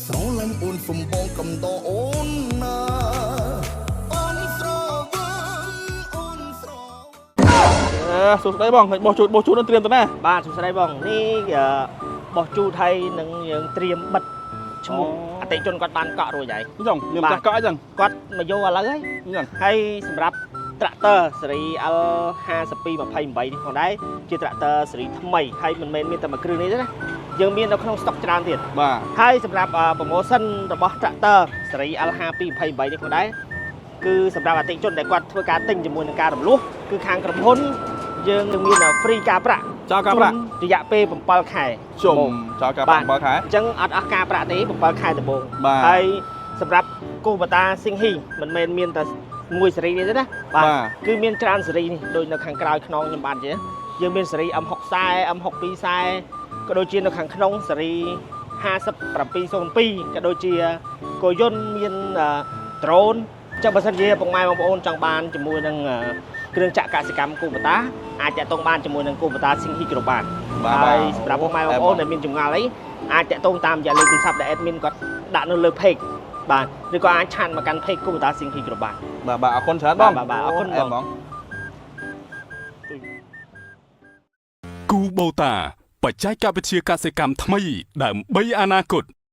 ស្រឡាញ់អូនសំបងកំដរអូនណាអូនស្រវឹងអូនស្រវឹង អឺសួស្តីបងឃើញបោះជូតបោះជូតនឹងត្រៀមទៅណា បាទសួស្តីបងនេះអឺបោះជូតហើយនឹងយើងត្រៀមបិទឈ្មោះអតិជនគាត់បានកក់រួចហើយ អញ្ចឹងមានម្ចាស់កក់អញ្ចឹង គាត់មកយកឥឡូវហើយ អញ្ចឹង ហើយសម្រាប់ត្រាក់ទ័រស៊េរី L5228 នេះផងដែរជាត្រាក់ទ័រស៊េរីថ្មីហើយមិនមែនមានតែមួយគ្រឿងនេះទេណាយើងមាននៅក្នុងស្តុកច្រើនទៀត បាទ ហើយសម្រាប់ promotion របស់ត្រាក់ទ័រស៊េរី L5228 នេះផងដែរគឺសម្រាប់អតិជនដែលគាត់ធ្វើការទិញជាមួយនឹងការរំលោះគឺខាងក្រុមហ៊ុនយើងនឹងមាន free ការប្រាក់ ចោលការប្រាក់ ជូនរយៈពេល7ខែ ជុំចោលការប្រាក់7ខែ អញ្ចឹងអត់អស់ការប្រាក់ទេ7ខែដំបូង បាទ ហើយសម្រាប់គូបតាស៊ីងហ៊ីមិនមែនមានតែមួយស៊េរីនេះទេណា បាទ គឺមានច្រើនស៊េរីនេះដូចនៅខាងក្រោយខ្នងខ្ញុំបានជាយើងមានស៊េរី M60 M62 ក៏ដូចជានៅខាងក្នុងស៊េរី5702ក៏ដូចជាកោយន្តមានដ្រូនអញ្ចឹងបើសិនជាពុកម៉ែបងប្អូនចង់បានជាមួយនឹងគ្រឿងចក្រកសិកម្មគូបតាអាចតាក់ទងបានជាមួយនឹងគូបតាស៊ីងហ៊ីគ្រប់បាន បាទ ហើយសម្រាប់ពុកម៉ែបងប្អូនដែលមានចម្ងល់អីអាចតាក់ទងតាមរយៈលេខទូរស័ព្ទដែល admin គាត់ដាក់នៅលើ page បាទឬក៏អាច chat មកកាន់ page គូបតាស៊ីងហ៊ីគ្រប់បាន បាទបាទអរគុណច្រើនបង បាទបាទអរគុណបង បង គូបូតាបច្ចេកវិទ្យាកសិកម្មថ្មីដើម្បីអនាគត។